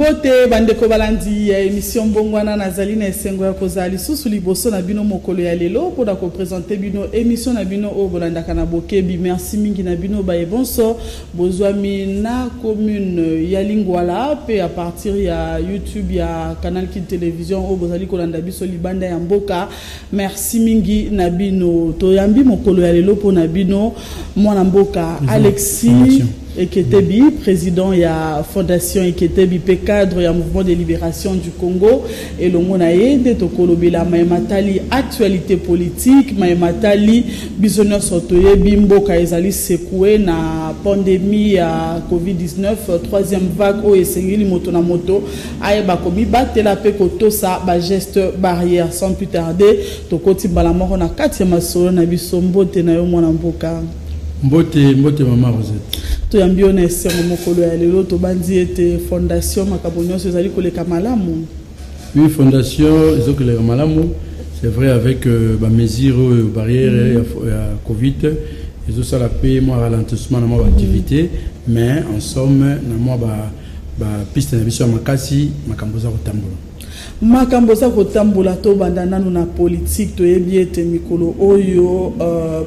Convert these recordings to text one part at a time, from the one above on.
Mbote bandeko balandi ya émission Mbongwana, nazali na esengo ya kozala lisusu liboso na bino mokolo ya lelo mpona kopresente bino émission na bino oyo bolandaka na bokebi. Merci mingi na bino baye bonso bozwami na commune ya Lingwala mpe à partir ya YouTube ya Canal Kin Télévision oyo bozali kolanda biso libanda ya mboka. Merci mingi na bino. Toyambi mokolo ya lelo mpo na bino mwana mboka Alexis Eketebi, président ya Fondation Eketebi pe cadre ya Mouvement de Libération du Congo. Elongo na ye nde tokolobela maye matali actualité politique, maye matali biso nyonso toyebi mboka ezali secoué na pandémie ya Covid-19, troisième vague oyo esengeli moto na moto ayeba komibatela pe kotosa ba geste barrière. Sans plus tarder, tokoti mbala moko na kati ya masolo na biso. Mbote na yo mwana mboka. Mbote, mbote mama Rosette. Toyambi yo na esengo mokolo ya lelo. Tobandi ete fondation makambo nyonso ezali koleka malamu. Oui, fondation ezokoleka malamu, c'est vrai, avec bamesure oyo barrière ya Covid ezosala mpe mwa ralentissement na mwa baactivité, mais en somme na mwa bapiste na biso ya makasi, makambo eza kotambola. Makambo eza kotambola. Tobanda nanu na politique. Toyebi ete mikolo oyo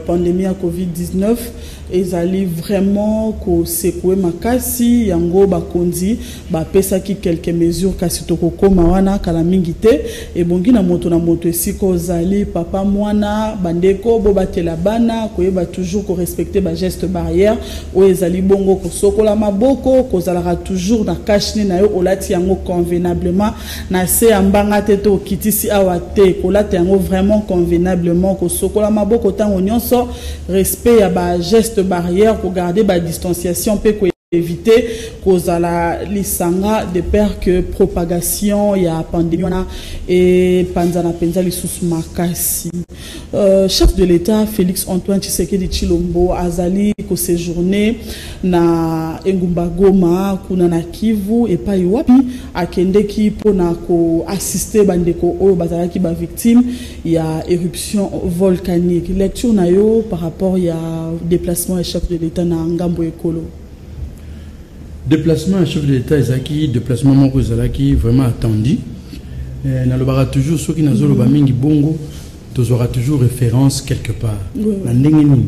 pandémie ya Covid-19 ezali vraiment kosecouer makasi. Yango bakonzi bapesaki quelques mesures, kasi tokokóma wana kala mingi te. Ebongi na moto esika ozali, papa, mwana, bandeko, bobatela bana, koyeba toujours korespecte bageste barrière oyo ezali bongo kosokola maboko, kozalaka toujours na cache-nez na yo, olati yango convenablement na se ya mbanga te, to okitisi awa te, kolata yango vraiment convenablement, kosokola maboko ntango nyonso, respect ya bageste barrière, kogarde badistanciation mpe éviter kozala lisanga, de peur que propagation ya pandémie wana epanzana mpenza lisusu makasi. Chef de l'État Félix Antoine Tshisekedi Tshilombo azali koséjourner na engumba Goma, kuna na Kivu, epai wapi akendeki mpona koassiste bandeko oyo bazalaki bavictime ya éruption volcanique. Lecture na yo par rapport ya déplacement ya chef de l'État na ngambo ekolo? Déplacement ya chef de l'État ezalaki déplacement moko ezalaki vraiment attendu. Nalobaka toujours, soki nazoloba mingi bongo, tozwaka toujours référence quelque part. Na ndenge nini?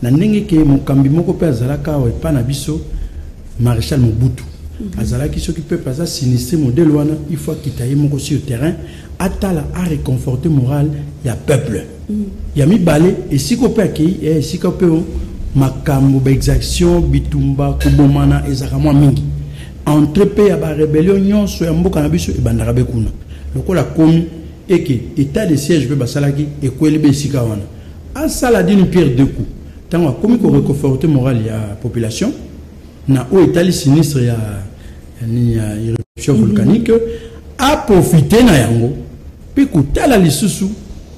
Na ndenge ke mokambi moko mpe azalaka awa epa na biso, Maréchal Mobutu, azalaki soki peuple aza sinistré modèle wana, il faut akita ye moko sur terrain, atala, aréconforte moral ya peuple. Ya mibale, esika mpe akei, esika mpe makambo baexaction, bitumba, kobomana ezalaka mwa mingi, entre mpe ya barébellion nyonso ya mboka na biso ebandaka be kuna. Lokola komi eke état de siège mpe basalaki ekweli be esika wana, asala d'une pierre deux coups. Ntango akomi koréconforte moral ya population na oyo etali sinistre ya nini, ya éruption volcanique, aprofite na yango mpe kotala lisusu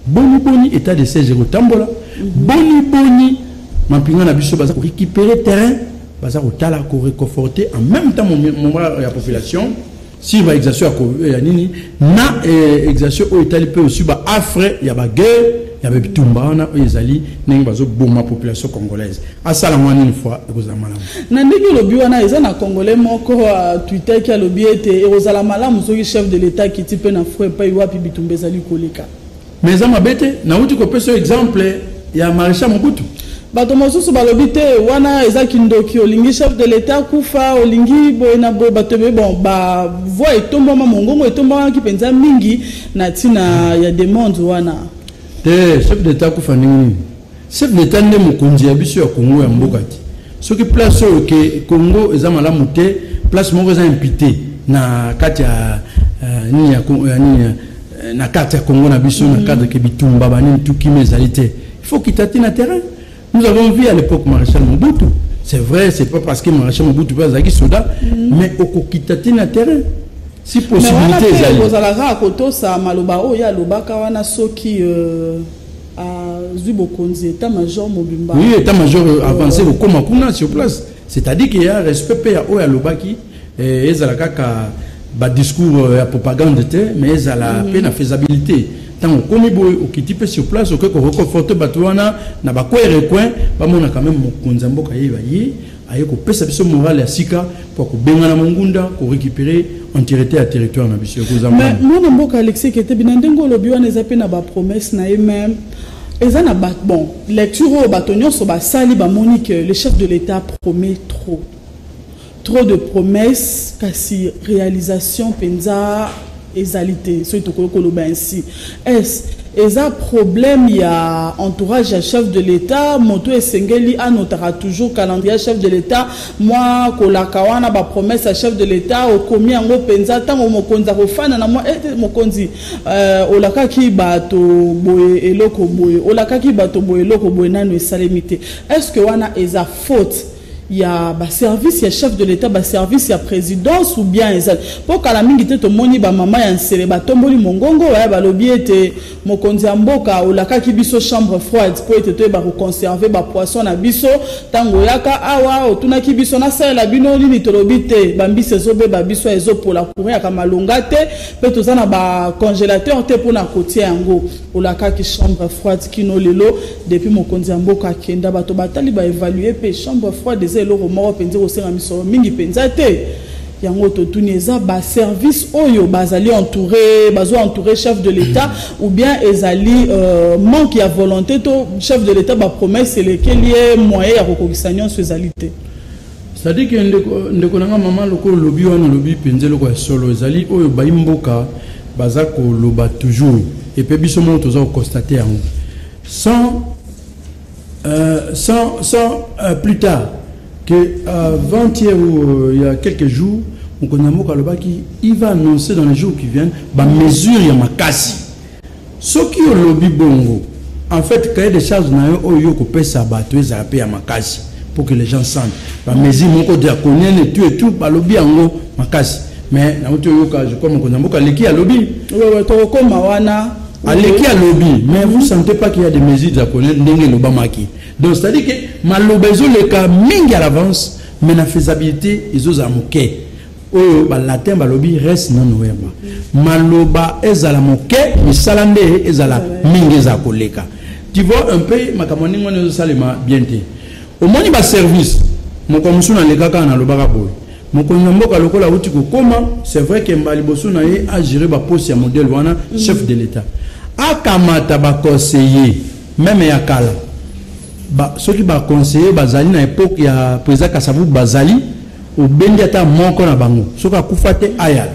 boni boni état de siège ekotambola, boni boni mampinga na biso baza korécupérer terrain, baza kotala koréconforter en même temps moral ya population sur baexaction ya nini na exaction oyo etali mpe aussi baaffres ya baguerre, ya babitumba wana oyo ezali ndenge bazoboma population congolaise. Asala ngo wana une fois, ekozala malamu. Na ndenge olobi wana, eza na Congolais moko twitterki, alobi ete ekozala malamu soki chef de l'État akiti mpe na front epai wapi bitumba ezali koleka. Mais eza mabe te. Nauti kopesa exemple ya Maréchal Mobutu. Bato mosusu balobi te, wana eza kindoki, olingi chef de l'État kufa, olingi boye na boye. Bato ebe bon, bavoix etombwama, mongongo etombwamaki mpenza mingi na ntina ya demande wana. Te, chef d'État akufa ndenge nini? Chef d'État nde mokonzi ya biso ya Congo, ya mboka te. Soki place oyo ke Congo eza malamu te, place moko eza impité na kati ya nini, ya nini, na carte ya Congo na biso, na cadre ke bitumba banini tukimi ezali te, il faut kita ti na terrain. Nous avons vu à l'époque Maréchal Mobutu. C'est vrai, c'est pas parce que Maréchal Mobutu mpe azalaki soda, mais okokita ti na terrain si possibilité ezali. Ozalaka kotosa maloba oyo alobaka wana, soki azwi bokonzi, état major mobimba. Oui, état major avancé kokóma kuna sur place, c'est-à-dire qu'il y a respect mpe ya oyo alobaki. Ezala kaka badiscours ya propagande te, mais ezala mpe na faisabilité. Ntango okomi boye, okiti mpe sur place, okoki koreconforte bato wana na bacoin recoin, bamona quand même mokonzi ya mboka yeba ye. Aye kopesa biso morale ya sika mpo kobengana mongunda, korécupérer entièreté ya territoire na biso ekozala. Mais mwana mboka Alexis Ketebi, na ndenge olobi wana, eza mpe na bapromesse na ye même, eza na ba, bon, lecture oyo bato nyonso basali, bamoni que le chef de l'État promet trop, trop de promesses, kasi réalisation mpenza ezali te. Soki tokoki koloba ainsi, est eza problème ya entourage ya chef de l'État? Moto esengeli anotaka toujours calendrier chef de l'État, mwa kolaka wana, bapromesse ya chef de l'État, okomi yango mpenza. Ntango mokonzi akofanda na mwa ete mokonzi, olakaki bato boye eloko boye, olakaki bato boye eloko boye, nano esalemi te. Est ce que wana eza faute ya baservice ya chef de l'État, baservice ya présidence, ou bien ezali mpo kala mingi te tomoni bamama ya Nsele batomboli mongongo baya, balobi ete mokonzi ya mboka, olakaki biso chambre froide mpo ete toyeba koconserver bapoisson na biso. Ntango oyaka awa, otunaki biso nasalela bino nini? Tolobi te, bambisi ezobeba, biso ezopola, courant yaka malonga te, mpe toza na bacongélateur te mpona kotia yango. Olakaki chambre froide, kino lelo, depuis mokonzi ya mboka akenda, bato batali, baévaluer mpe chambre froide eza eloko moko mpenza kosenga misolo mingi mpenza te. Yango totuni, eza baservice oyo bazali entouré, bazo entouré chef de l'État, ou bien ezali manque ya volonté, to chef de l'État bapromesse elekeli ye, moyen ya kokokisa nyonso ezali te? C'est-à-dire que ndeko na nga mama, lokola olobi wana, olobi mpenza eloko ya solo. Ezali oyo bayi mboka baza koloba toujours, epe biso moko toza koconstater yango sans plus tard que avant-hier ou il y a quelques jours, mokonzi ya mboka alobaki il va annoncer dans les jours qui viennent bamesure ya makasi. Soki olobi bongo, en fait, cahier de charge na yo oyo yo kopesa bato ezala mpe ya makasi pour que les gens sentent bamesure moko draconienne, tout et tout. Balobi yango makasi, mais nauti oyoka, je crois, mokonzi ya mboka aleki alobi. Tokokoma wana. Aleki alobi, mais vous sentez pas qu'il y a des mesures draconiennes ndenge elobamaki. Donc c'est à dire que maloba ezoleka mingi à l'avance, mais na faisabilité ezozala moke. Oyo balatin balobi res non verba, maloba ezala moke, misala nde ezala mingi, ezala koleka. Tu vois un peu makambo ndenge wana ezosalema bien te. Omoni baservice moko mosusu naleka kaka, nalobaka boye: mokonzi ya mboka lokola auti kokóma, c'est vrai ke mbala liboso na ye agérer baposte ya modèle wana, chef de l'État akamata baconseiller même ya kala ba, soki baconseiller bazali na époque ya président Kasavubu bazali, obendi ata moko na bango, soki akufa te, ayala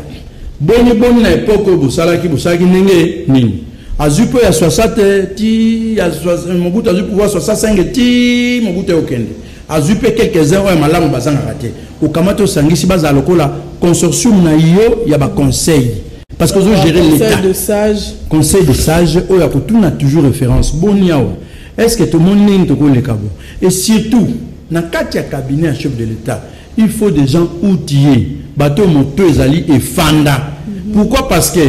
boni boni na époque oyo bosalaki ndenge nini? Azwi mpo ya 60 ti ya Mobutu azwi pouvoir, 65 ti Mobutu ekokende, azwi mpe quelques-uns oyo malamu bazangaka te. Okamati, osangisi, bazala lokola consortium na yo ya baconseil, parce que ozogérer l'État. De sage. Conseil de sage oyo akotuna toujours référence: boni awa, est ce que tomoni ndenge tokoleka bo? Et surtout na kati ya cabinet ya chef de l'État, il faut des gens outillés, bato moto ezali efanda. Pourquoi? Parce que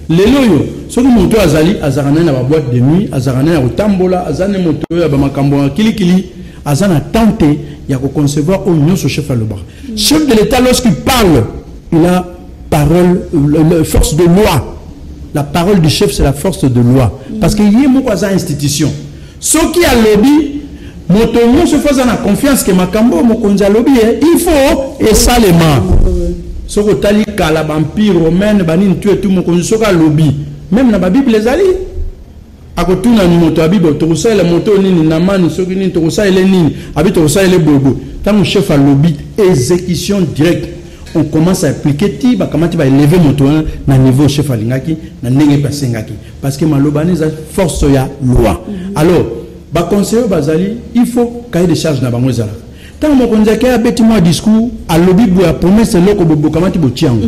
lelo oyo, soki moto azali, azalaka nani na baboîte de nuit, azalaka nani ya kotambola, aza ne moto oyo ya bamakambo ya kilikili, aza na temps te ya koconcevoir oyo nyonso chef alobaka. Chef de l'État, lorsqu'il parle, il a parole, force de loi. La parole du chef, c'est la force de loi, parce que ye moko aza institution. Soki alobi, moto nyonso fo aza na confiance ke makambo mokonzi alobi ye, il faut esalema. Soki otali kala, baempire romaine, banini tu etu, mokonzi soki alobi, même na babible ezali, akotuna moto abi bo tokosalela moto nini, namani soki nini, tokosalela nini, abi tokosalela boyeboye. Ntango chef alobi, exécution directe, on commence à appliquer ti bakamati, baélever moto wana na niveau chef alingaki, na ndenge mpe asengaki, parce que maloba wana eza force ya loi. Alors baconseiller bazali, il faut cahier de charge na bango ezalaka. Ntango mokonzi akei, abeti mwa discours, alobi boye, apromesse eloko, bokamati, botia yango.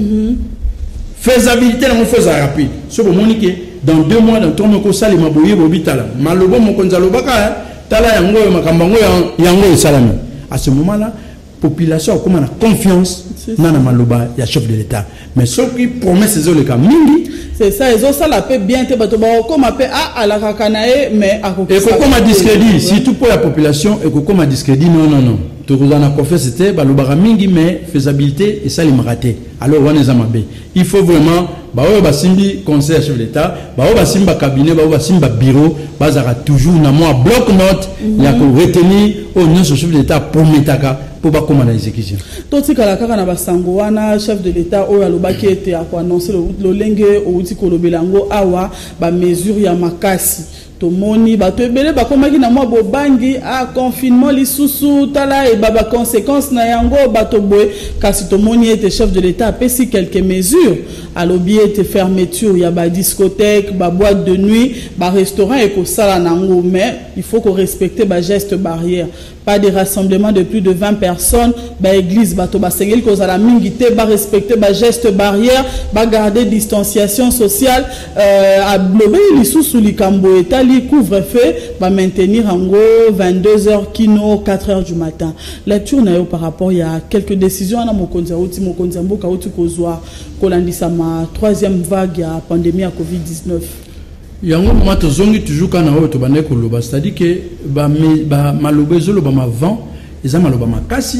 Faisabilité nango fo ezala rapide. So bomoni ke dans 2 mois, dans 3 mois kosalema boye, bobi tala maloba mokonzi alobaka, tala yango oyo, makambo yango yango esalami. À ce moment là, population akóma na confiance na maloba ya chef de l'État. Mais soki promesse ezoleka mingi, c'est ça, ezosala mpe bien te. Bato bakokóma mpe alakaka na ye, mais ekokóma discrédit, surtout mpo ya population ekokóma discrédit. Non, non, non, tokozala na confiance te. Balobaka mingi, mais faisabilité esalemaka te. Alors wana eza mabe. Il faut vraiment baoyo basimbi conseil ya chef d'État, baoyo basimbi bacabinet, baoyo basimbi babureau, bazalaka toujours na mwa bloc note ya koretenir oyo nyonso chef d'État prometaka. mpo bakóma na exécution. Totikala kaka na basango wana. Chef de l'État oyo alobaki ete akoannonce lolenge outi kolobela yango awa, bamesure ya makasi. Tomoni bato ebele bakomaki na mwa bobangi, a confinement lisusu, tala eba baconséquence na yango, bato boye. Kasi tomoni ete chef de l'État apesi quelques mesures. Alobi ete fermeture ya badiscothèque, baboîte de nuit, barestaurant ekosala nango, mais il faut korespecter bageste barrière, pas de rassemblement de plus de 20 personnes, baéglise bato basengeli kozala mingi te, barespecte bageste barrière, bagarde distanciation sociale. Alobeli lisusu likambo etali couvre-feu, bamaintenir yango 22 heures kino 4 heures du matin. Lecture na yo par rapport ya quelques décisions wana mokonzi auti, mokonzi ya mboka auti kozwa kolandisama troisième vague ya pandémie ya COVID-19? Yango mama, tozongi toujours kaka na oyo tobandaki koloba, c'est-à-dire que maloba ezolobama vent, eza maloba makasi,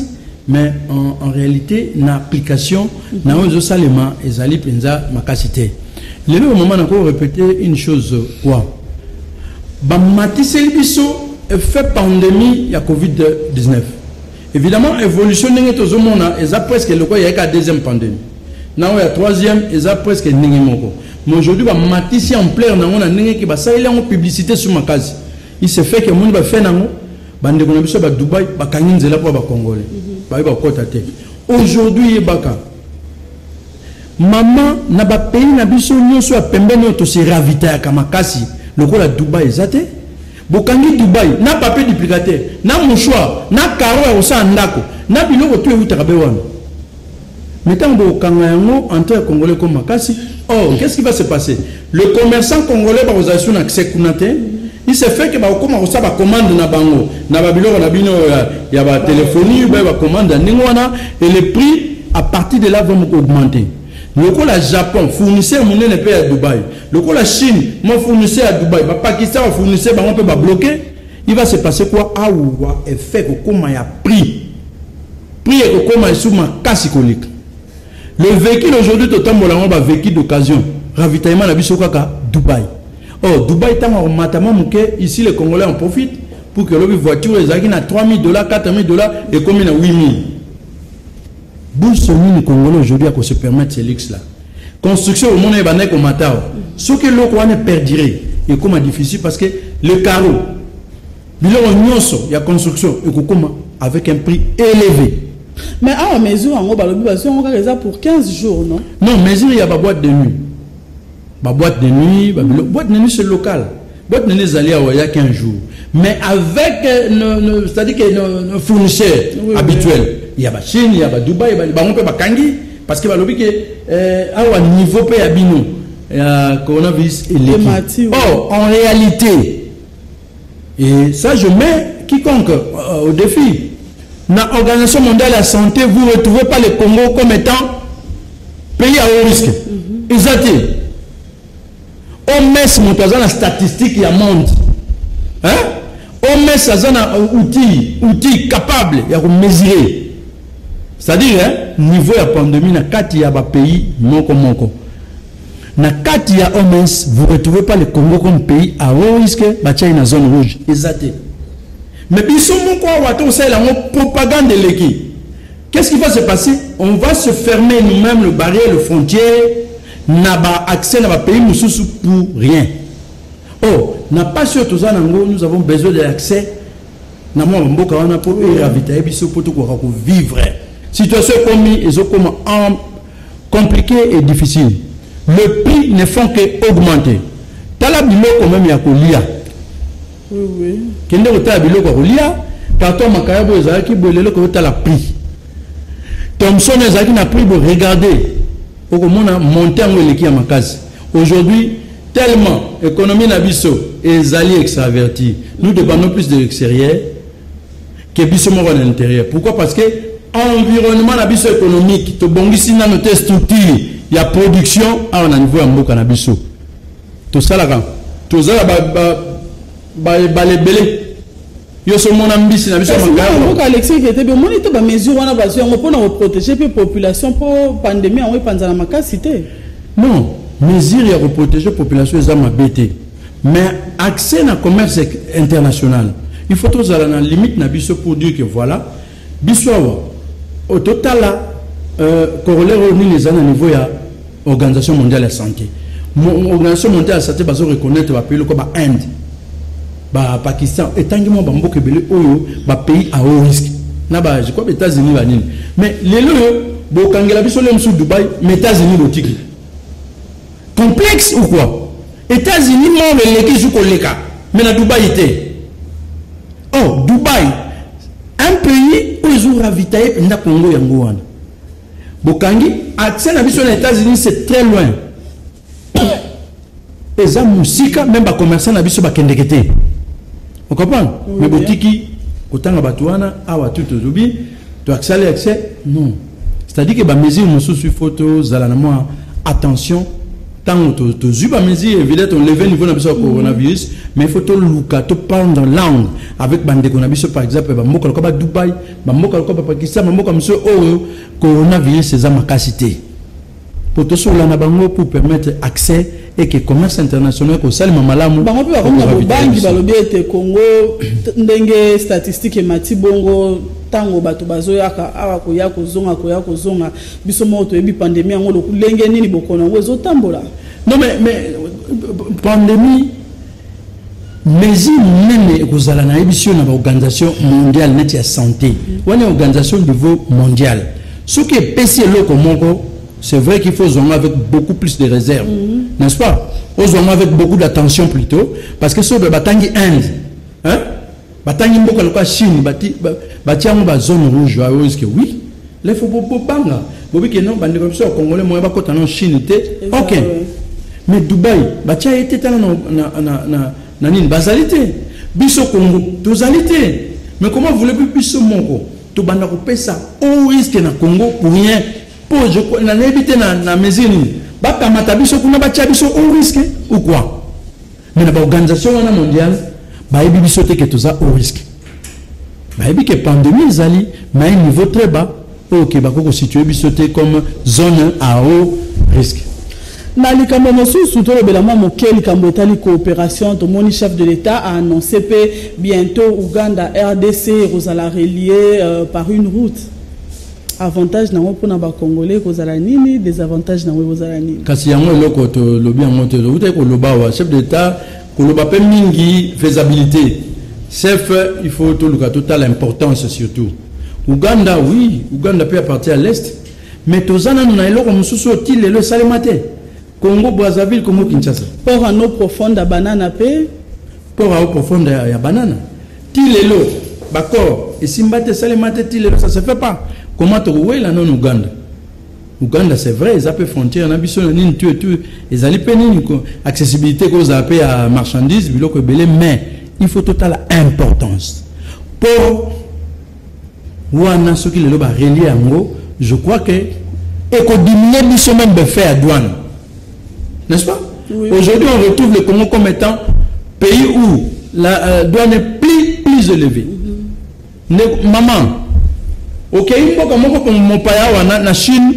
mais en réalité na application na oyo ezosalema ezali mpenza makasi te. Lelo mama, nako répéter une chose, quoi, bamatiseli biso effet pandémie ya COVID-19. Évidemment, évolution ndenge tozomona eza presque lokola eyaka deuxième pandémie na oyo ya troisième, eza presque ndenge moko. Mais aujourd'hui bamatisi ampleur nango na ndenge ke basaleli yango publicité sur makasi. Il se fait que omoni bafe nango, bandeko na biso ya badubai bakangi nzela mpo ya bacongolais baye bakɔta te. Aujourd'hui, yebaka mama, na bapays na biso nyonso ya pembeni oyo tose ravitayaka makasi lokola Dubai eza te. Bokangi Dubai na papier duplicateur, na mouchoir, na carreau ya kosala ndako, na biloko to eutaka be wana. Mais ntango bokanga yango, entrée ya congolais comme makasi. Or, qu'est-ce qui va se passer? Le commerçant congolais bakozala su na accès kuna te. Il se fait que bakokoma kosala bacommande na bango na babiloko na bino ya batéléphonie, ba bacommande ya ndenge wana, et le prix à partir de là vont augmenter. Lokola Japon, fournisseur monene mpe ya Dubai, lokola Chine, mo fournisseur ya Dubai, bapakistan bafournisseur bango mpe babloqué, il va se passer quoi? Awa effet kokóma ya prix ekokóma esu makasi koleka. Le véhicule aujourd'hui totambola yango, bavéhicule d'occasion, ravitaillement na biso kaka Dubai. Or Dubai, ntango akomata mwa moke ici, les Congolais en profitent pour que lobi voiture ezalaki na 3000 $, 4000 $, ekomi na 8000. Bourse nini congolais aujourd'hui akose permettre ce luxe là? Construction, omona ebandaki komata awa. Soki eloko wana eperdire, ekóma difficile, parce que le carreau, biloko nyonso ya construction ekokóma avec un prix élevé. Mais awa mesure yango balobi bazwi yango kaka eza pour 15 jours, non? Non, mesure ya baboîte de nuit, baboîte de nuit, babilo boîte de nuit, c'est local. Boîte de nuit ezali awa ya 15 jours, mais avec c'est-à-dire que nos fournisseurs habituels, il y a bachine, il y a badubai, bango mpe bakangi, parce que balobi ke awa niveau mpe ya bino ya coronavirus eleki. Or en réalité, et ça je mets quiconque au défi, na Organisation mondiale de la santé, vous ne retrouvez pas le Congo comme étant pays à haut risque. Eza te. OMS, moto aza na statistique ya monde, hein? OMS aza na outil capable ya komesurer, c'est-à-dire, hein, niveau ya pandémie na kati ya bapays moko moko. Na kati ya OMS, vous ne retrouvez pas le Congo comme pays à haut risque, batiai na zone rouge, eza te. Mais biso moko awa tokosalela yango propagande eleki. Qu'est-ce qui va se passer? On va se fermer nous-mêmes le barrière, le frontière na baaccès na bapays mosusu pour rien. Oh, na pasi oyo toza nango, nous avons besoin de l'accès na mwa bamboka wana mpo eravitaye biso mpo tokoka kovivre. Situation ekomi, ezokoma en compliqué et difficile. Le prix ne font que augmenter. Tala biloko même ya kolia. Kende kotala biloko ya kolia, carton makayabo ezalaki boye, lelo koyotala prix. Thomson ezalaki na prix boye, regardez, okomona monte yango eleki ya makasi. Aujourd'hui, tellement économie na biso ezali extraverti, nous dépendons plus de l'extérieur que biso moko na l'intérieur. Pourquoi? Parce que environnement na biso économique, tobongisi nano te structure ya production awa na niveau ya mboka na biso. Tosalaka, tozala baebale ebele, yo so omona mbisi na biso. Mboka Alexis Ekete, omoni te bamesure wana bazwi yango mpona koprotéger mpe population mpo pandémie yango epanzana makasi te? Non, mesure ya koprotéger population eza mabe te, mais accès na commerce international, il faut tozala na limite na biso pour dire que voilà. Biso awa au total corollaire oyo nini eza na niveau ya Organisation mondiale ya santé. Organisation mondiale ya santé bazo reconnaître ba pays lokola ba Inde, ba Pakistan, etangi mwa bamboka ebele oyo ba pays à haut risque na ba, je crois, ba États-Unis, ba nini. Mais lelo oyo bokangela biso le mosusu Dubaï, mais États-Unis botiki. Complexe ou quoi? États-Unis mort eleki zu koleka, mais na Dubaï te. Oh, Dubaï, un pays oyo ezo ravitailler mpenza Congo yango wana. Bokangi accès na biso na États-Unis, c'est très loin. Eza mosika, même ba commerçant na biso bakendeke te. On comprend? Oui, Mais botiki kotanga bato wana awa tu tozobi to accès accès non. C'est-à-dire que ba mesure mosusu, il faut tozala na mwa attention ntango tozwi ba mesure. Évidemment, tolever niveau na biso ya coronavirus, mais il faut toluka toprendre langue avec bandeko na biso, par exemple bamboka lokola ba Dubaï, bamboka lokola Bapakistan, bamboka mosusu oyo coronavirus eza makasi te, po tosolola na bango pour permettre accès et que commerce international kosalema malamu. Bango mpe bakomi na bobangi, balobi ete Congo, ndenge statistique emati bongo, ntango bato bazoyaka awa, koya kozonga, koya kozonga, biso moko toyebi pandémie yango ndenge nini, bokono yango ezotambola. Non, mais pandémie, mesure monene ekozala, nayebi si yo, na baorganisation mondiale neti ya santé wana, organisation niveau mondial, soki epesi eloko moko, c'est vrai qu'il faut zonga avec beaucoup plus de réserve, n'est-ce pas? Ozonga avec beaucoup d'attention plutôt, parce que soki batangi Inde, hein, batangi mboka lokola Chine, batia yango bazone rouge oyo, est-ce oui, là il faut bobanga bobike non, bandeko biso ya Congolais moya bakota na Chine te. Ok, mais Dubaï batia ye te, tala na nini, bazali te, biso Congo tozali te. Mais comment voulez-vous biso moko tobanda kopesa haut risque na Congo pour rien? Po nayebi te na mesure nini bakamata biso kuna, batia biso haut risque ou quoi? Mais na baorganisation wana mondiale, bayebi biso te ke toza haut risque. Bayebi ke pandémie ezali, mais un niveau très bas oyo ke bakoki kositue biso te comme zone à haut risque. Na likambo mosusu, tolobela mwa moke likambo etali coopération. Tomoni chef de l'État a annoncé mpe bientôt Uganda, RDC ekozala relié par une route. Avantage nango mpona Bacongolais ekozala nini? Désavantage nango ekozala nini? Kasi yango eloko tolobi yango te, tokutaki koloba awa, chef d'État koloba mpe mingi faisabilité. Chef, il faut toluka totala importance, surtout Uganda. Oui, Uganda mpe apartir à l'est, mais toza nanu na eloko mosusu oyo ti lelo esalema te: Congo Brazzaville, Congo Kinshasa. Port en eau profonde ya Banana mpe. Port en eau profonde ya Banana, ti lelo baccord esimba te, esalema te, ti lelo ça se fait pas. Comment tokowela nano Uganda? Uganda, c'est vrai, eza mpe frontière na biso na nini tu et tu, ezali mpe nini, accessibilité kozala mpe ya marchandise, biloko ebele, mais il faut totala importance. Po wana soki lelo barelie yango, je crois que ekodiminuer biso même bafrais ya douane, n'est-ce pas? Oui. Aujourd'hui, on retrouve le Congo comme étant pays où la douane est plus élevée. Maman, ok, mboka moko mopaya wana na Chine,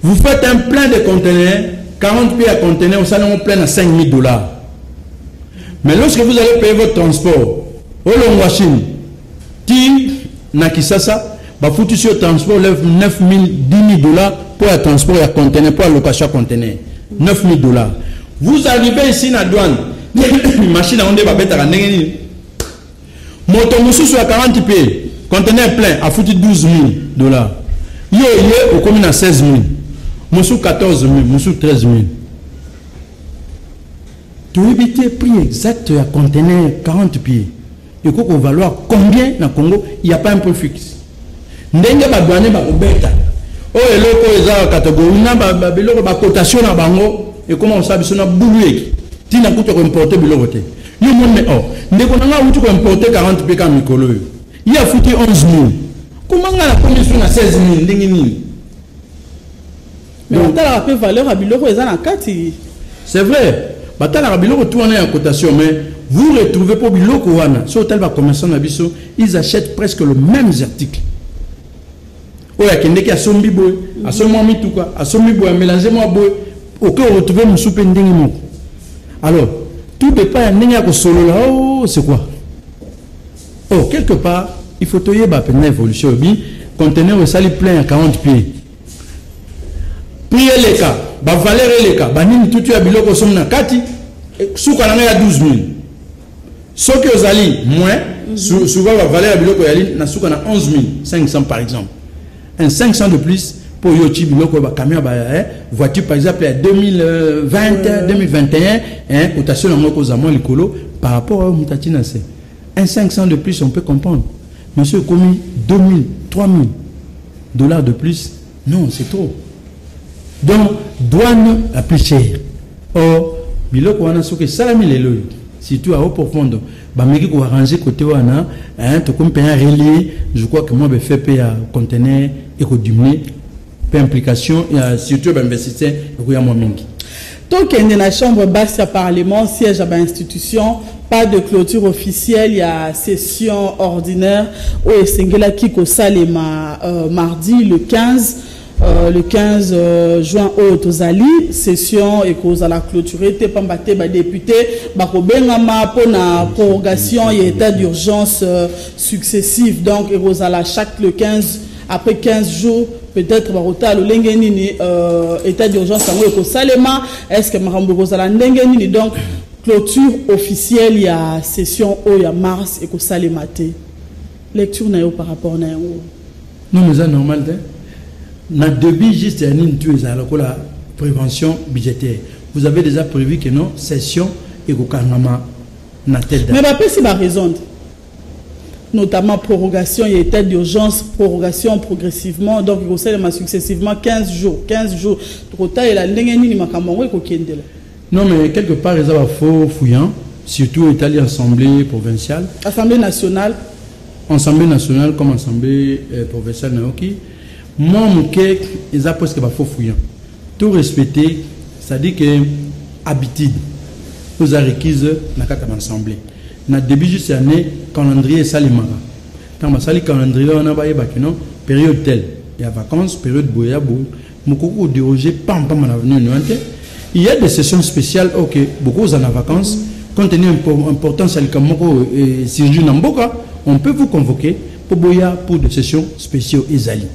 vous faites un plein de conteneurs, 40 pieds à conteneur, ça en plein à 5000 dollars. Mais lorsque vous allez payer votre transport, au Chine, ti na Kisasa, bafuti sur transport lève 9 000, 10 000 dollars pour le transport ya conteneur, pour la location ya conteneur. 9 000 dollars. Vous arrivez ici na douane, machine à onde babetaka ndenge nini? Moto mosusu ya 40 pieds, conteneur plein, afuti 12 000 dollars. Yo ye okomi na 16 000, mosusu 14 000, mosusu 13 000. Toyebi te prix exact ya conteneur 40 pieds ekoki kovaloir combien na Congo. Il y a pas un prix fixe. Ndenge badouane bakobeta oyo eloko oyo eza catégorie na biloko, bacotation na bango ekoma kosala biso na bulu eki ntina kuta koimporte biloko te. Yo moni, o ndeko na ngai awuti koimporte 40 mpe kaka mikolo oyo, ye afuti 11 000. Koma ngai nakomi so na 16 000, ndenge nini? Mais batalaka mpe valeur ya biloko eza na kati. C'est vrai, batalaka biloko tu wana ya cotation, mais vous retrouvez mpo biloko wana, so otali bacommerçant na biso, ils achètent presque le mêmes articles. Oyo akendeki asombi boye, asombi mwa mituka, asombi boye, amélange mwa boye, oke oretrouve mosusu mpe ndenge moko. Alors tout dépend ya ndenge ya kosolola. Oh, c'est quoi? Oh, quelque part il faut toyeba mpenza évolution obi. Conteneur esali plein ya 40 pieds, prix eleka, bavaleur eleka, banini, tutu ya biloko osomi na kati, suka na ngai ya 12 000. Soki ozali moins, souvent bavaleur ya biloko eyali na suka na 11 500 par exemple, un 500 de plus mpo yo oti biloko, bacamion, ba voiture par exemple ya 2020, 2021, hein, cotation yango ekozala mwa likolo par rapport oyo moto atina se. Un 500 de plus, on peut comprendre, mais soki ekomi 2000, 3000 $ de plus, non, c'est trop. Donc douane la plus chère. Or biloko wana soki esalami lelo oyo, surtout à eau profonde, bameki koarranger côté wana, hein, tokomi mpenza relier. Je crois que moi befe mpe ya conteneur ekodiminuer mpe implication ya surtout ya bainvestisseur ekoya mwa mingi. Tokende na chambre basse ya parlement, siège ya bainstitution. Pas de clôture officielle ya session ordinaire oyo esengelaki kosalema mardi le 15, le 15 juin oyo tozali. Session ekozala clôturé te, pamba te badéputé bakobengama mpona prorogation ya état d'urgence successive. Donc ekozala chaque le 15, après 15 jours peut-être bakotala lolenge nini état d'urgence yango ekosalema, est ce que makambo ekozala ndenge nini. Donc clôture officielle ya session oyo ya mars ekosalema te. Lecture na yo par rapport na yango? Non, mais eza normal te. Na début juste ya nini, tu ezala lokola prévention budgétaire. Vous avez déjà prévu que non, session ekokangama na telle date. Mais bapesi baraison te, notamment prorogation ya état d'urgence, prorogation progressivement, donc ekosalema successivement 15 jours, 15 jours. Tokotalela ndenge nini makambo yango ekokendela. Non, mais quelque part eza bafaux fuyant, surtout etali assemblée provinciale. Assemblée nationale. Assemblée nationale comme assemblée provinciale, nayoki mwa moke, eza presque bafaux fuyant. Tout respecter, c'est-à-dire que habitude oza requise na kati ya baassemblée, na début juste ya année, calendrier esalemaka. Ntango basali calendrier wana, bayebaki non, période telle ya vacances, période boye ya boye, mokoki kodéroger pampamba na nini wana te. Il y a des sessions spéciales, ok, bokozala na vacances, compte tenu importance ya likambo moko surgir na mboka, on peut vous convoquer po boya pour des sessions spéciaux ezali.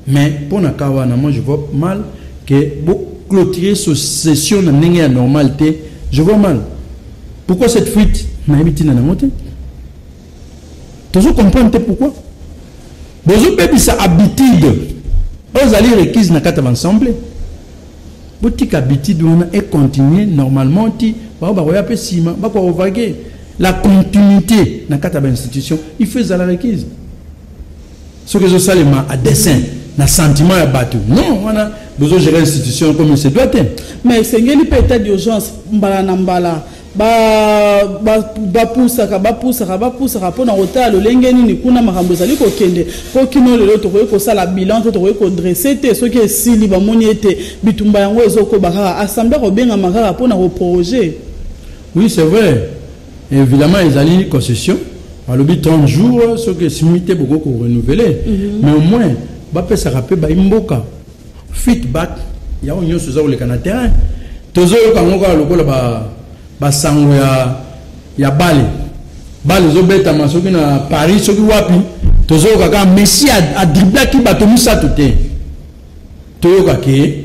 Mais mpo na cas wana, moi je vois mal que boclôturer session na ndenge ya normal te. Je vois mal pourquoi cette fuite. Nayebi ntina nango te, tozo comprendre te pourquoi bozobebisa habitude oyo ezali requise na kati ya baassemblée. Botika habitude wana econtinue normalement ti bao bakoya mpe nsima bakovague. La continuité na kati ya bainstitution, il faut ezala requise. Soki ezosalema à dessein, na sentiment ya bato, non, wana bozogérer institution comme il se doit te. Mais esengeli mpe état d'urgence mbala na mbala bapusaka, bapusaka, bapusaka mpona kotala lolenge nini kuna makambo ezali kokende, mpo kino lelo tokoki kosala bilan te, tokoki kodresser te. Soki esili, bamoni ete bitumba yango ezokoba kaka, assemblée kobengama kaka mpona koproroger. Oui, c'est vrai, évidemment ezali constitution balobi 30 jours, soki esimi te bokoki korenouveler. Mais au moins bapesaka mpe bayi mboka feedback yango nyonso eza koleka na terrain. Tozoyoka yango kaka lokola basango ya bale bale ezobetama soki na Paris, soki wapi. Tozoyoka kaka Messi adriblaki bato misato te. Toyoka ke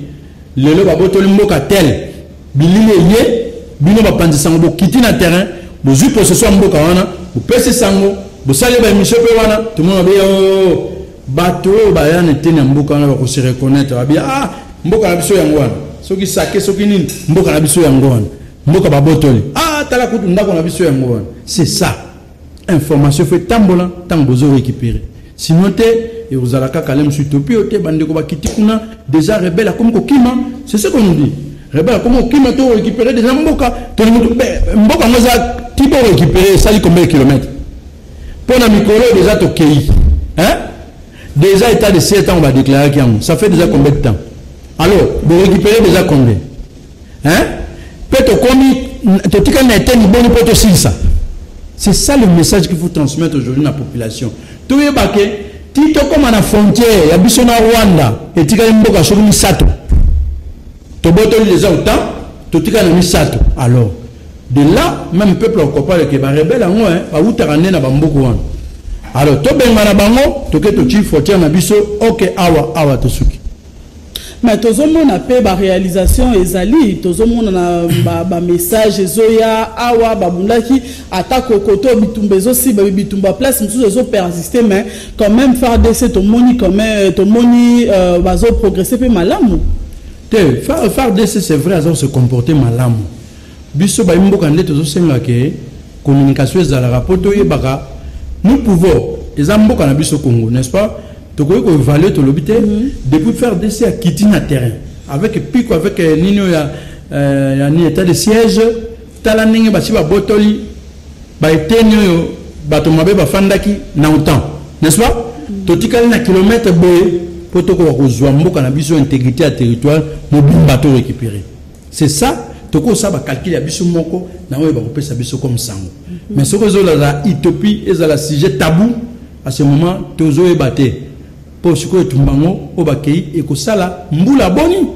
lelo babotoli mboka tel, bilili eye, bino bapanzi sango bokiti na terrain, bozwi possession ya mboka wana, bopesi sango, bosali baémission mpe wana tomona be oh, bato oyo baya na eteni ya mboka wana bakose reconnaître, babi: "Ah, mboka na biso yango wana." Soki sake, soki nini, mboka na biso yango wana, mboka babotoli, ah, tala kutu ndako na biso yango wana. C'est ça, information faut etambola ntango bozo récupérer. Sinon te, ekozala kaka le mosusu topi oyo te. Bandeko bakiti kuna déjà, rebelle akomi kokima, c'est ce qu'on nous dit, rebelle akomi kokima, to récupérer déjà mboka. Tolingi mboka yango eza ti bo récupérer, esali combien de kilomètres? Mpo na mikolo déjà tokei, hein? Déjà état de siège, ntango badéclaraki yango, ça fait déjà combien de temps? Alors borécupérer déjà combien, hein? Mpe tokomi, totikali na eteni boni mpo tosilisa? C'est ça le message qu'il faut transmettre aujourd'hui na population. Toyeba ke ti tokóma na frontière ya biso na Rwanda, etikali mboka soki misato. Tobotoli déjà autant, totikali na misato. Alors de là même peuple akocomprendre ke barebelle yango bawutaka nde na bamboka wana. Alors tobengana bango, toke totie frontière na biso. Ok, awa awa tosuki. Mais tozomona mpe baréalisation ezali, tozomona na bamessage ezoya awa, babundaki ata kokoto bitumba ezosiba bitumba, place mosusu ezopersiste, mais quand même FARDC tomoni, quand même tomoni bazoprogresse mpe malamu. Te, FARDC, c'est vrai, aza se comporter malamu. Biso bayi mboka nde tozosenga ke communication ezalaka mpo toyebaka. Nous pouvons, eza mboka na biso Congo, n'est-ce pas? Tokoki koévaluer, tolobi te depuis FARDC akiti na terrain avec piko, avec nini oyo ya nini, état de siège. Tala ndenge basi babotoli baeteni oyo bato mabe bafandaki na OTAN, n'est-ce pas? Totikali na kilomètre boye mpo tokoka kozwa mboka na biso, intégrité ya territoire mobimba to récupérer. C'est ça, tokosala bacalcul ya biso moko na oyo bakopesa biso comme sango. Mais soki ezolala utopie, ezala sujet tabou à ce moment, tozoyeba te mpo sikoyo etumba yango oyo bakei ekosala mbula boni,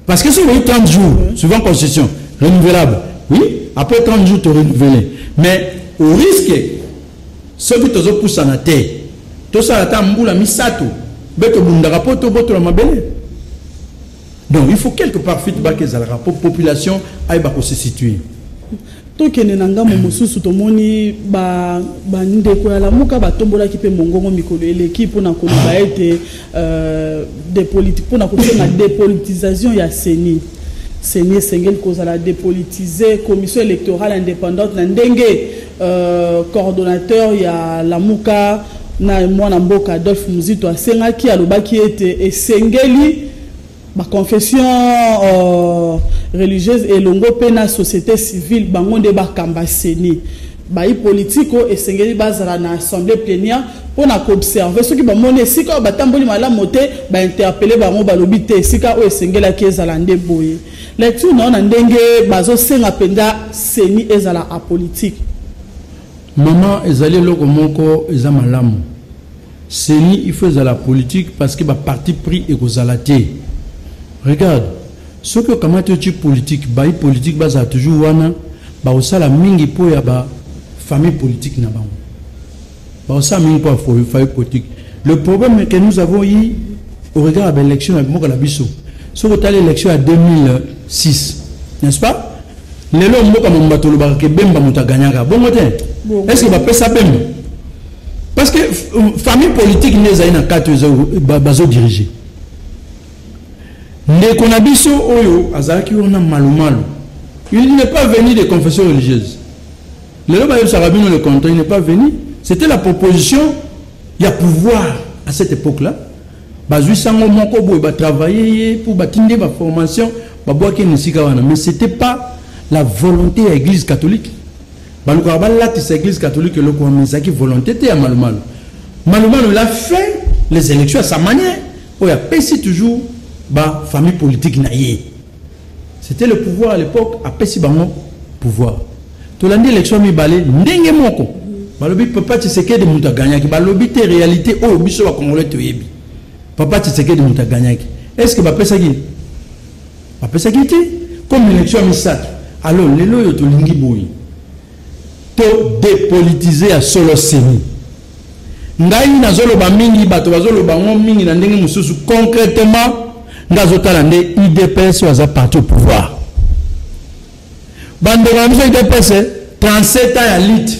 parce que soki oyi 30 jours, souvent constitution renouvelable, oui, après 30 jours to renouveler, mais au risque soki tozopusana te, tosala ata mbula 3 be tobundaka mpo tobotola mabele. Donc il faut quelque part feedback ezalaka mpo population ayeba kose situer. Tokende na ngambo mosusu. Tomoni bandeko ya Lamuka batombolaki mpe mongongo mikolo eleki mpona koloba ete mpona kosenga dépolitisation ya CENI. CENI esengeli kozala dépolitisé, Commission électorale indépendante, na ndenge coordonnateur ya Lamuka na mwana mboka Adolphe Muzito asengaki, alobaki ete esengeli baconfession religieuse elongo mpe na société civile, bango nde bakamba CENI. Bayi politike oyo esengeli bazala na assemblée plénière mpona koobserve. Soki bamoni esika oyo batamboli malamu te, bainterpeller bango, balobi te esika oyo esengelaki ezala nde boye. Lecture na yo na ndenge bazosenga mpenza CENI ezala apolitique? Mama, ezali eloko moko eza malamu. CENI il faut ezala politique parce que baparti pris ekozala te. Regarde, soki okamati oti politique, bayi politique bazala toujours wana, bakosala mingi mpo ya bafamille politique na bango, bakosala mingi mpo ya famille politique. Le problème que nous avons eu au regard ya baélection na mboka na biso, soki otali élection ya 2006, n'est-ce pas, lelo mboka momo bato olobaka ke Bemba moto aganyaka bongo te. Est ce que bapesa Bemba? Parce que famille politique nde ezali na kati, bazodirige. Ndeko na biso oyo azalaki wana Malumalu, il n'est pas venu de confession religieuse. Lelo bayebisaka bino le contraire, il n'est pas venu. C'était la proposition ya pouvoir à cette époque là. Bazwi sango moko boye, batravaille ye pour batinde baformation, babwaki na esika wana, mais c'était pas la volonté ya Église catholique. Balukaka balatisa Église catholique eloko wana, ezalaki volonté te ya Malumalu. Malumalu, il a fait les élections à sa manière, oyo apesi toujours bafamille politique na ye. C'était le pouvoir à l'époque, apesi bango pouvoir. Tolandi élection mibale ndenge moko, balobi papa Tshisekedi moto aganyaki. Balobi te réalité oyo biso bacongolais toyebi, papa Tshisekedi moto aganyaki. Est ce que bapesaki? Bapesaki te. Comme élection ya misato, alors lelo oyo tolingi boye to dépolitiser ya solo CENI. Ngai nazoloba mingi, bato bazoloba ngo mingi na ndenge mosusu. Concrètement, nga azotala nde UDPS oyo aza parti au pouvoir. Bandeko na biso UDPS, 37 ans ya lutte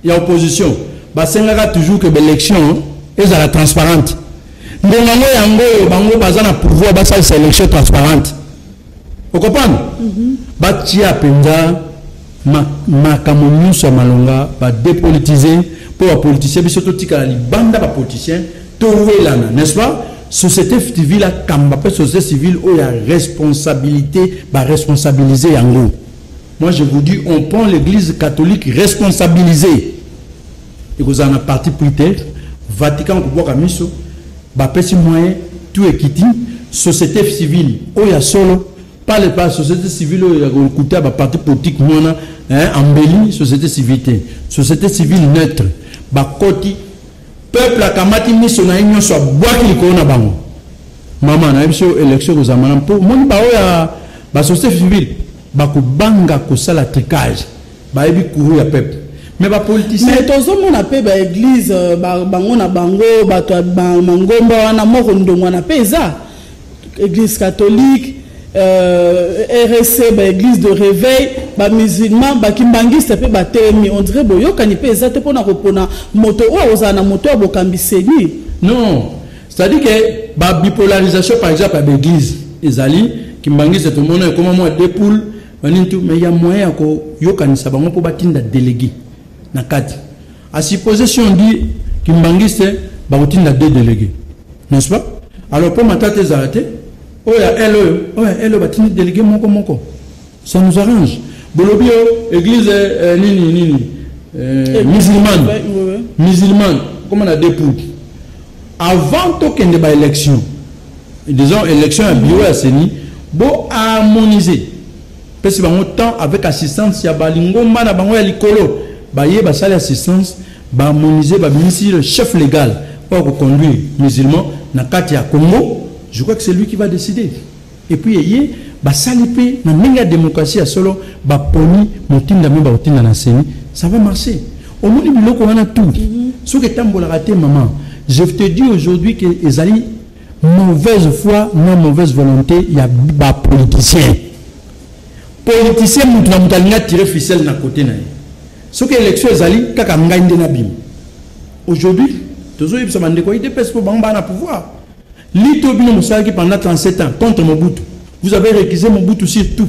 ya opposition, basengaka toujours que baélection ezala transparente. Ngonga yango, yango oyo bango baza na pouvoir, basalisa élection transparente. Okocomprendre? Batia mpenza makambo nyonso ya malonga, badépolitise mpo bapoliticien biso totikala libanda, bapoliticien towelana, n'est-ce pas? Société civile akamba mpe société civile oyo ya responsabilité, baresponsabilise yango. Moi, je vous dis, on prend l'Église catholique responsabilisée, ekozala na parti pris te. Vatican kobwaka miso, bapesi moyen tout ekiti. Société civile oyo ya solo, pas le pas société civile oyo ya kokuta baparti politique mwana ambeli société civile te, société civile neutre. Bakoti, peuple akamati miso na ye nyonso, abwaki likolo na bango. Mama, nayebi so élection ekozala malamu mpo moni baoyo ya basociété civile bakobanga kosala tricage, bayebi courroux ya peuple. Mais bapoliticien, mais tozomona mpe baéglise, bango na bango, bato ya mangomba wana moko ndongwana mpe eza église catholique, RSC, baéglise de réveil, bamusulman, bakimbangiste mpe batelemi. On dirait boyokani mpe eza te mpona kopona moto oyo ozala na moto ya bokambi CENI. Non, c'est-à-dire que babipolarisation, par exemple ya baéglise, ezali kimbangiste, tomona ekoma mwa deux poules, banini tu, mais ya moyen ya koyokanisa bango mpo batinda délégué na kati. À supposer, si on dit kimbangiste bakotinda deux délégués, n'est-ce pas? Alors mpo matata ezala te, oyo ya l oyo ya l oyo batindi délégué moko moko, ça nous arrange. Bolobi oyo église nini nini, musulmane, musulmane comme na deux poules. Avant tokende baélection, disons élection ya bureau ya CENI, bo harmoniser, pesi bango temps avec assistance ya balingomba na bango ya likolo, baye basali assistance, baharmoniser, babimisi le chef légal oyo koconduire musulman na kati ya Congo. Je crois que c'est lui qui va décider. Et puis eye basali mpe na ndenge ya démocratie ya solo, baponi motindami, bakotinda na CENI, ça va marcher. Omoni biloko wana tout, soki etambolaka te, mama, je te dis aujourd'hui que ezali mauvaise foi na mauvaise volonté ya bapoliticien. Politicien, mutu na moto alingi atire ficelle na côté na ye. Soki élection ezali kaka ngai nde nabima. Aujourd'hui tozoyebisa bandeko UDPS, mpo bango baa na pouvoir, lito bino mosalaki pendant 37 ans contre Mobutu, vous avez réquisé Mobutu sur tout,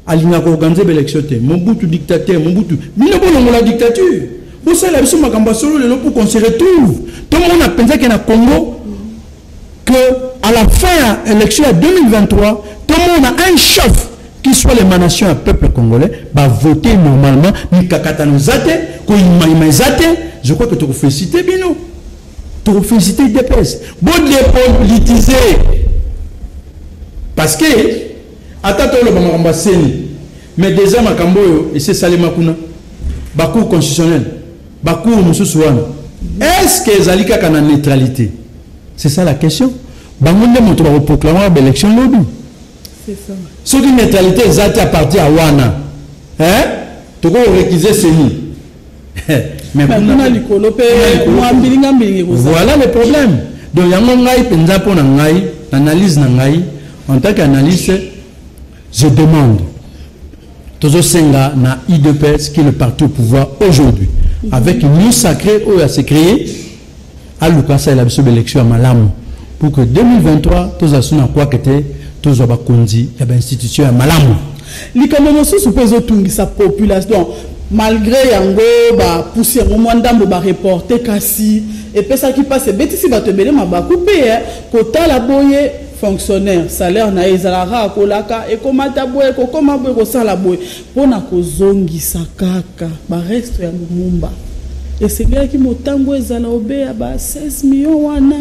alingaka koorganiser baélection te, Mobutu dictateur, Mobutu. Bino bolongola dictature, bosala biso makambo ya solo lelo pour qu'on se retrouve, tomona mpenza ke na Congo, que à la fin ya élection ya 2023, tomona un chef qui soit l'émanation ya peuple congolais, bavote normalement, mikakatano eza te, koyimayima eza te. Je crois que tokofélicité bino, tokofélicité UDPS. Bodépolitise, parce que ata toloba makambo ya CENI, mais déjà makambo oyo esi esalema kuna, bacour constitutionnelle, bacour mosusu wana, est ce que ezali kaka na neutralité? C'est ça la question. Bango nde moto bakoproclame baélection lobi. Soki neutralité eza te, à partir ya wana tokorécuser CENI. Mais kuna likolo mpe mwa mbilinga mbilinga. Voilà le problème. Donc yango ngai mpenza, mpo na ngai, analyse na ngai en tant qu'analyste, je demande, tozosenga na UDPS, qui est le parti au pouvoir aujourd'hui, avec union sacrée oyo ase créé, aluka asalela biso baélection ya malamu pour que 2023 tozala so na kwake te, tozwa bakonzi ya bainstitution ya malamu. Likambo mosusu mpe ezotungisa population, malgré yango bapusi yango mwa ndambo, bareporte, kasi epesaki mpasi, ebetisi bato ebele mabaku mpe kotala boye fonctionnaire, salaire na ye ezalaka akolaka, ekomata boye, ekokoma boye, kosala boye mpona kozongisa kaka bareste ya Lumumba. Esengelaki motango ezala obe ya ba 16 millions wana.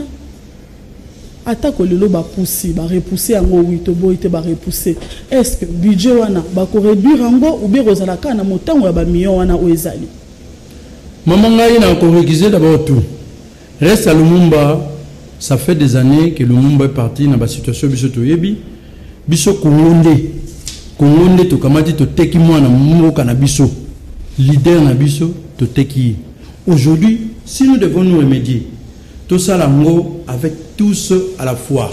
Atako lelo bapusi, barepousse yango, wi toboyi te, barepousse, est ce que budget wana bakoréduire yango ou bien kozala kaka na motango ya bamillion wana oyo ezali? Maman, ngai na korécuser d'abord tout reste à Lumumba. Ça fait des années que Lumumba est parti na basituation biso toyebi. Biso Kongo nde, Kongo nde tokamati, toteki mwana mboka na biso, leader na biso, toteki ye. Aujourd'hui, si nous devons nous remédier, tosala yango avec tous à la fois.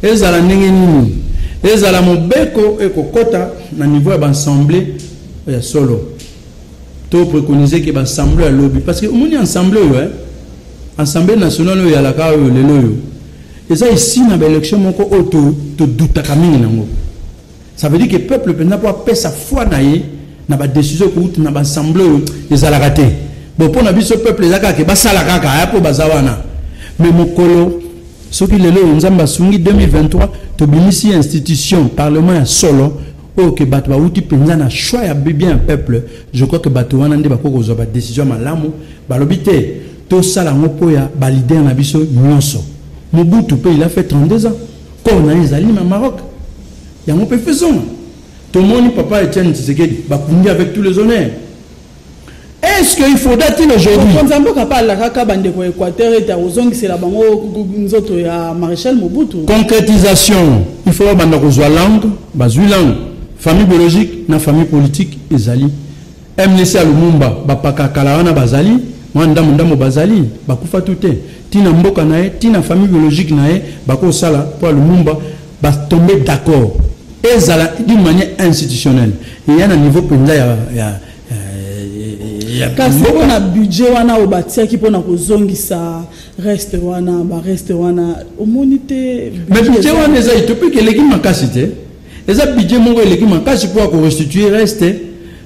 Ezala ndenge nini, ezala mobeko ekokɔta na niveau ya baassemblée ya solo. To préconiser ke baassemblée ya lobi, parce que omoni assemblée oyo, assemblée nationale oyo eyalaka oyo lelo oyo, eza esi na baélection moko oyo todutaka mingi nango. Ça veut dire que peuple mpenza mpo apesa foi na ye na badécision ekouta na baassemblée oyo ezalaka te. Bon, mpo na biso peuple eza kaka ke basala kaka aya mpo baza wana. Mais mokolo soki lelo oyo Nzambe asungi, 2023 tobimisi institution parlement ya solo oyo ke bato bauti mpenza na choix ya bien ya peuple, je crois que bato wana nde bakoki kozwa badécision malamu. Balobi te, tosala yango mpo ya baleader na biso nyonso. Mobutu mpe, il a fait 32 ans, corps na ye ezali na Maroc, yango mpe faisons. Tomoni papa Etienne Tshisekedi, bakundi avec tous les honneurs. Est-ce qu'il faudra-t-il aujourd'hui Mokonzi ya mboka mpe alakaka bandeko ya Équateur ete akozongisela bango nzoto ya maréchal Mobutu. Concrétisation, il faut babanda kozwa langue, bazwi langue, famille biologique na famille politique ezali. MLC ya Lumumba, bapaka kala wana bazali, mwa ndambo ndambo bazali, bakufa tu te. Tina mboka na ye, tina famille biologique na ye, bakosala po Lumumba ba tomber d'accord. Ezala d'une manière institutionnelle. Il y a un niveau penza ya kasi mpona budget wana oyo batiaki mpona kozongisa reste wana, bareste wana, omoni te? Mais budget wana eza utopique, eleki makasi te. Eza budget moko eleki makasi mpo ya korestituer reste.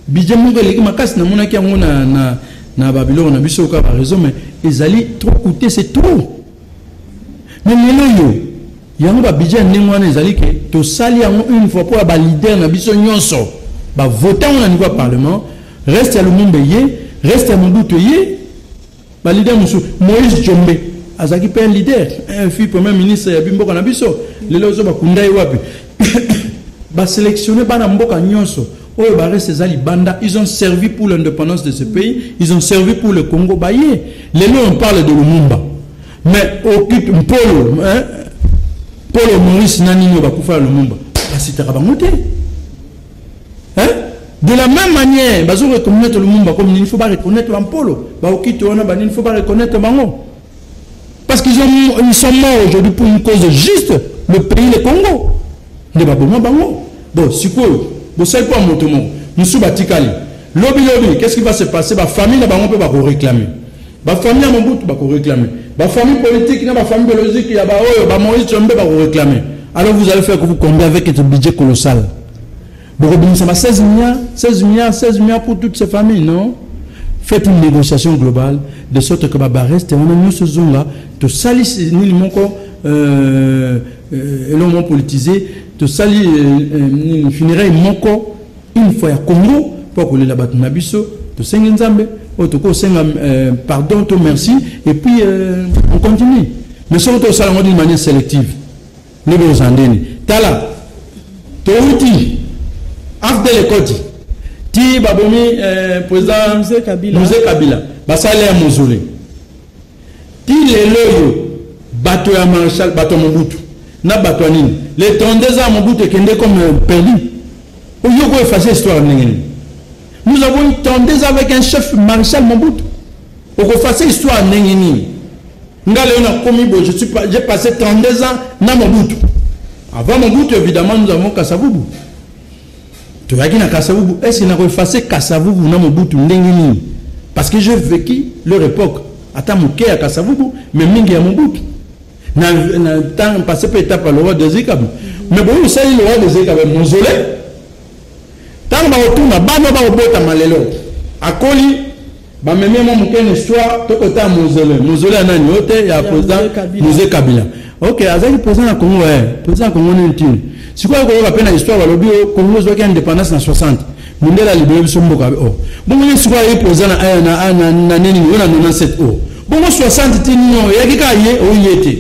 Budget moko eleki makasi, namonaki yango na babiloko na biso kaka baréseau, mais ezali trop coûté, c'est trop. Mais lelo oyo yango babudget ya ndenge wana ezali ke tosali yango une fois mpo ya baleader na biso nyonso bavote yango na niveau ya parlement. Reste ya Lumumba ye, reste ya Mobutu ye, baleader mosusu, Moïse Tshombe azalaki mpe un leader, un fils premier ministre ya bimboka na biso. Lelo ozo bakunda ye wapi? Basélectionne bana mboka nyonso oyo bareste eza libanda. Ils ont servi pour l'indépendance de ce pays, ils ont servi pour le Congo. Baye lelo, on parle de Lumumba, mais occupe Mpolo, hein? Polo Maurice na nini oyo bakufa ya Lumumba, basitaka bango te, hein? De la même manière bazo reconnaître Lumumba comme nini, il faut ba reconnaître bampolo, baokiti wana banini, il faut ba reconnaître bango parce qu'ils ont ils sont morts aujourd'hui pour une cause juste, le pays, le Congo, nde baboma bango. Bon, sikoyo bosali mpo ya moto moko, mosusu batikali lobi lobi, qu'est-ce qui va se passer? Bafamille na bango mpe bakoréclame, bafamille ya Mobutu bakoréclame, bafamille politique na bafamille biologique ya baoyo bamoïse Tshombe bakoréclame. Alors vous allez faire que vous combien avec ce budget colossal? Bokobimisa ba 16 milliards, 16 milliards, 16 milliards pour toutes ces familles? Non, faites une négociation globale de sorte que babareste wana nyonso ezonga. Tosali nini moko, eloko moko politisé, tosali nini, funéraille moko une fois ya Congo mpo kolela bato na biso, tosengi Nzambe oyo tokosenga pardon to merci, et puis on continue. Mais soki tosala yango d'une manière sélective, nde ozala ndeni. Tala, touti AFDL ekoti ti babomi président Mzee Kabila. Mzee Kabila, basali ya mausolée. Ti lelo oyo bato ya maréchal, bato ya Mobutu na bato ya nini, les 32 ans ya Mobutu ekende comme perdu. Oyo ko effacer histoire ndenge nini? Nous avons eu 32 ans avec un chef maréchal Mobutu, okoeffacer histoire ndenge nini? Nga lelo nakomi boye, je suis pas, j'ai passé 32 ans na Mobutu. Avant Mobutu, évidemment, nous avons Kasavubu. Toyaki na Kasavubu. Est ce nakoeffacer Kasavubu na Mobutu ndenge nini? Parce que j'ai vécu leur époque, ata moke ya Kasavubu, mais mingi ya Mobutu, na temps passé mpe étape ya Laurent Désiré Kabila. Mais boyi osali Laurent Désiré Kabila mausolée, ntango bakotuna bana bakobotama lelo, akoli, bamemi mwa moke na histoire, tokota mausolée. Mausolée ya nani? Oyo te ya président Mzee Kabila. Ok, azalaki président na Congo, président ya Congo nini tini. Sikoyo koyoka mpe na histoire, balobi o Congo ezwaki indépendance na 60, mondele alibele biso mboka. O bongo ye sikoyo aye président na nini oyo na 97, o bongo 60 ti nini oyo eyaki kaka ye oyo ye te.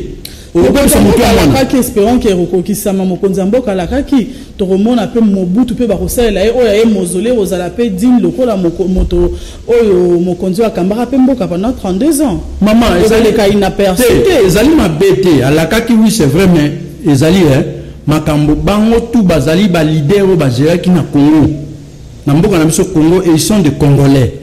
Okobebisa motu ya mwana. Alakaki, espérant ke ekokokisama. Mokonzi ya mboka alakaki, tokomona mpe Mobutu mpe bakosalela ye oyo aye mausolée, kozala mpe digne lokola moto oyo mokonzi oyo akambaka mpe mboka pendant 32 ans. Mama, ezaleka inaperçu te. Ezali mabe te, alakaki, oui, c'est vrai, mais ezali makambo bango tu bazali baleader oyo bagéraki na Congo, na mboka na biso Congo, et ils sont des Congolais.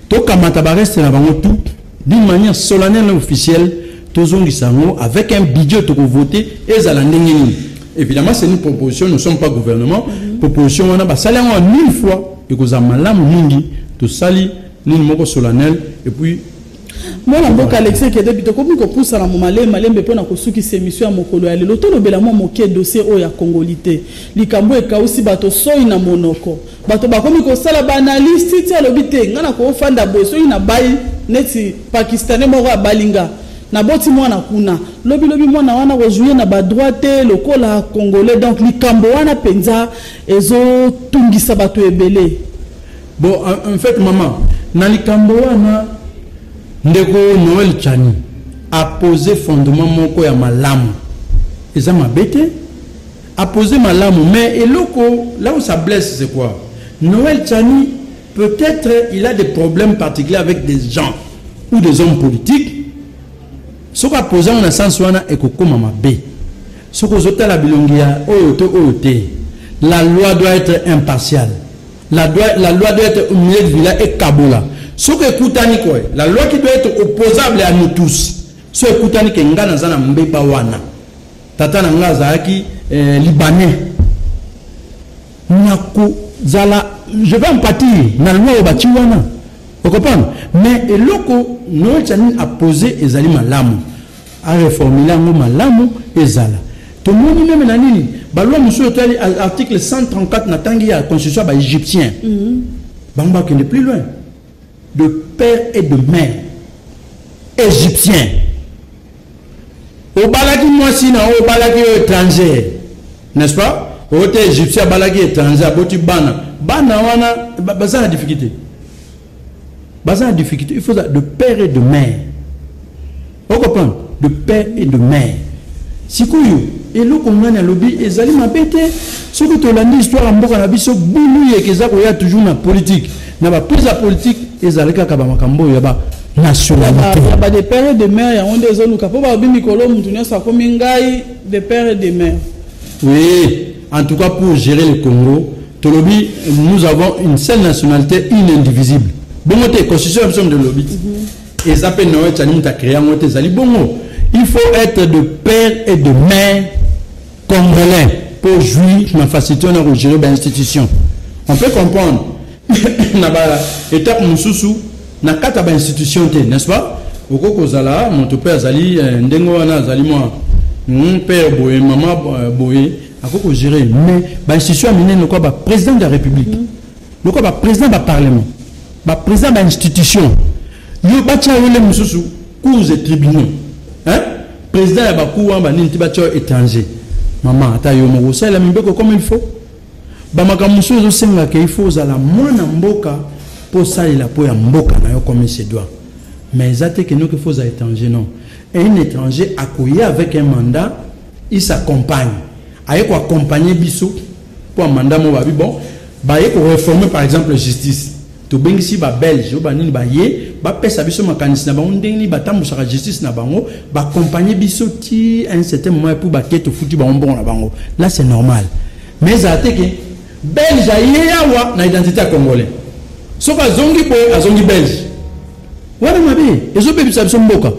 Tokamata bareste na bango tout d'une manière solennelle et officielle, tozongisa yango avec un budget tokovote. Ezala ndenge nini? Évidemment, c'est une proposition, nous ne sommes pas gouvernement. Proposition wana basali yango en une fois, ekozala malamu mingi. Tosali nini moko solennel et puis Mwana mboka Alexis Kedebi, tokomi kopusana mo malembe malembe mpona kosukisa émission ya mokolo ya lelo. Tolobela mwa moke dossier oyo ya congolité, likambo ekausi bato soi na monoko. Bato bakomi kosala baanalyse ti alobi te: ngai na kofanda boye, soki nabai neti Pakistanais moko abalinga, naboti mwana kuna, lobilobi mwana wana kozwie na badroit te lokola Congolais. Donc likambo wana mpenza ezotungisa bato ebele. Bon, en fait, maman, na likambo wana, ndeko Noël Tshiani apose fondement moko ya malamu, eza mabe te, apose malamu. Mais eloko là où ça blesse, c'est quoi? Noël Tshiani, peut-être il a des problèmes particuliers avec des gens ou des hommes politiques. Soki apose yango na sens wana, ekokóma mabe. Soki ozotala bilongi ya oyo to oyo te, la loi doit être impartiale. La loi doit être au milieu du village ekabola. Soki ekutani koy, la loi qui doit être opposable à nous tous. Soki ekutani ke nga naza na mbeba wana. Tata na nga azalaki libanais. Nakozala, je vais en pâtir na loi oyo batie wana. Vous comprenez? Mais eloko Noël Tshiani a posé ezali malamu. A reformuler yango malamu ezala. Tomoni meme na nini? Ba loi mosusu etali article 134 na tangi ya constitution ba égyptien. Bango bakende plus loin. De père et de mère égyptien. Obalaki mwasi na oyo obalaki oyo étranger. N'est-ce pas? Oyo te égyptien abalaki étranger aboti bana. Bana wana baza na difficulté. Baza na difficulté, il faut de père et de mère. Vous comprenez? De père et de mère. Sikoyo eloko ngani alobi ezali mabe te. Soki tolandi histoire ya mboka na biso, bulu yeke eza koya toujours na politique. Na ba prise ya politique ezali kaka ba makambo oyo ya ba nationalité. Ya ba de père et de mère yango nde ezoluka po balobi mikolo mutu nyonso akomi ngai de père et de mère. Oui, en tout cas pour gérer le Congo, tolobi nous avons une seule nationalité inindivisible. Bongo te constitution ya biso nde lobi. Eza pe Noël Tshiani mutu a créé yango te, ezali bongo. Il faut être de père et de mère congolais pour jouir ma facilité na gérer ba institution. On peut comprendre na ba étape mosusu na kata ba institution te, n'est-ce pas? Oko kozala moto pe azali ndenge wana azali mwa père boye maman boye akoko gérer, mais ba institution ya minene quoi, ba président de la République, lokola ba président ba parlement, ba président ba institution, yo batia yo le mosusu cours et tribunaux, hein? Président ya ba cour wana ba nini ti batia yo étranger. Maman ata yo moko osalela mibeko comme il faut. Ba makambo mosusu ezosengaka il faut ozala mwana mboka po osalela po ya mboka na yo comme il se doit. Mais eza te ke noki faut ozala étranger, non. Et un étranger akoya avec un mandat, il s'accompagne. Aye ko accompagner biso po mandat mo babi bon, baye ko réformer par exemple justice. Tobengisi ba belge oyo banini baye bapesa biso makanisi na bango ndenge nini batambusaka justice na bango, baaccompagner biso ti à un certain moment pour bake tofuti bango mbongo na bango. Là c'est normal. Mais ezala te ke belge aye awa na identité ya congolais. Soki azongi boye azongi belge. Wana mabe ezobebisa biso mboka.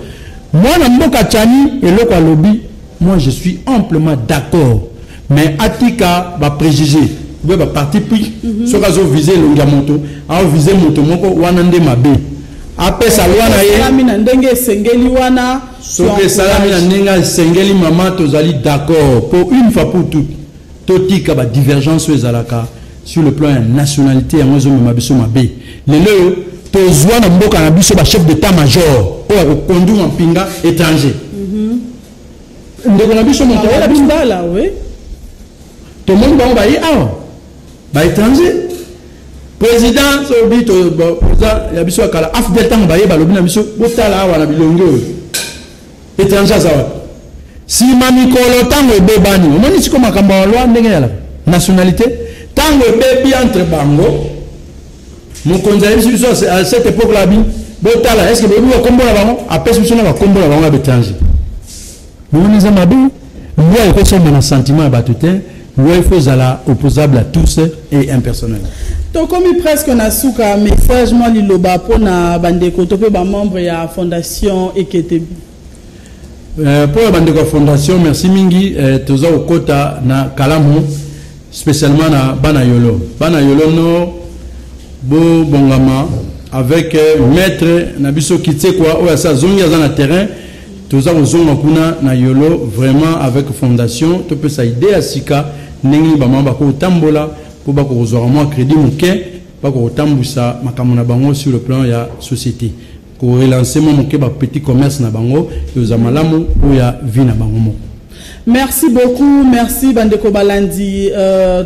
Mwana mboka Tshiani eloko alobi, moi je suis amplement d'accord. Mais atika ba préjugés ou ba parti pris, soki azo viser elongi ya moto, azo viser moto moko wana nde mabe. Apesa loi na ye. Esalami na ndenge esengeli wana, Soki esalami na ndenge esengeli, mama, tozali d'accord pour une fois pour toutes. Totika ba divergence oyo ezalaka sur le plan ya nationalité yango ezomema biso mabe. Lelo oyo tozwa na mboka na biso ba chef d'état major oyo akoconduire mpinga étranger. Ndeko na biso moto ayela biso. Ndala, oui. Tomoni bango baye awa ba étranger. Président sobi to bon, président ya biso ya kala AFDL ntango baye balobi na biso botala awa na bilongi oyo étranger aza wapi? Nsima mikolo ntango ebebani, omoni siko makambo ya loi ndenge ezalaka nationalité ntango ebebi entre bango, mokonzi ayebisi biso à cette époque là bi botala est-ce que boyebi bakombo na bango, apesi biso na bakombo na bango ya baétranger. Bomoni eza mabe. Loi ekosomba na sentiment ya bato te. Loi il faut ezala opposable à tous et impersonnel. Tokomi presque na suka message mwa liloba mpona bandeko to mpe bamembre ya fondation Eketebi. Mpo ya bandeko ya fondation, merci mingi. Toza kokota na kalamu spécialement na bana Yolo, bana Yolo Nord, bobongama avec maître na biso Kitsekwa oyo asi azongi, aza na terrain. Toza kozonga kuna na Yolo vraiment avec fondation, topesa idée ya sika ndenge nini bamama bakotambola mpo bakokozwaka mwa crédit moke, bakokotambwisa makambo na bango sur le plan ya société, korelancer mwa moke ba petit commerce na bango, eza malamu mpo ya vie na bango moko. Merci beaucoup, merci bandeko balandi.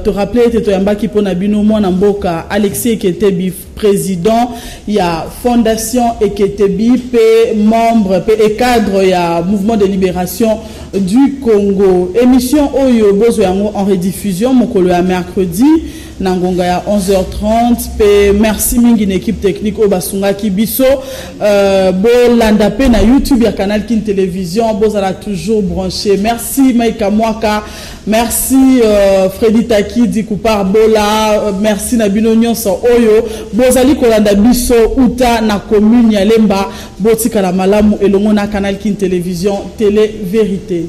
Te rappeler que toyambaki pona bino mwana mboka Alexis Eketebi, président ya Fondation Eketebi, pe membre pe et cadre ya Mouvement de Libération du Congo. Émission oyo bozo yango en rediffusion mokolo ya mercredi. Na ngonga ya 11h30 pe merci mingi na équipe technique oyo basungaki biso. Bolanda pe na YouTube ya Canal Kin Télévision, bozala toujours branché. Merci Maïka Mwaka, merci Freddy Takidi Kupar Bola, merci na bino nyonso oyo bozali kolanda biso uta na commune ya Lemba. Botikala malamu elongo na Canal Kin Télévision, télé vérité.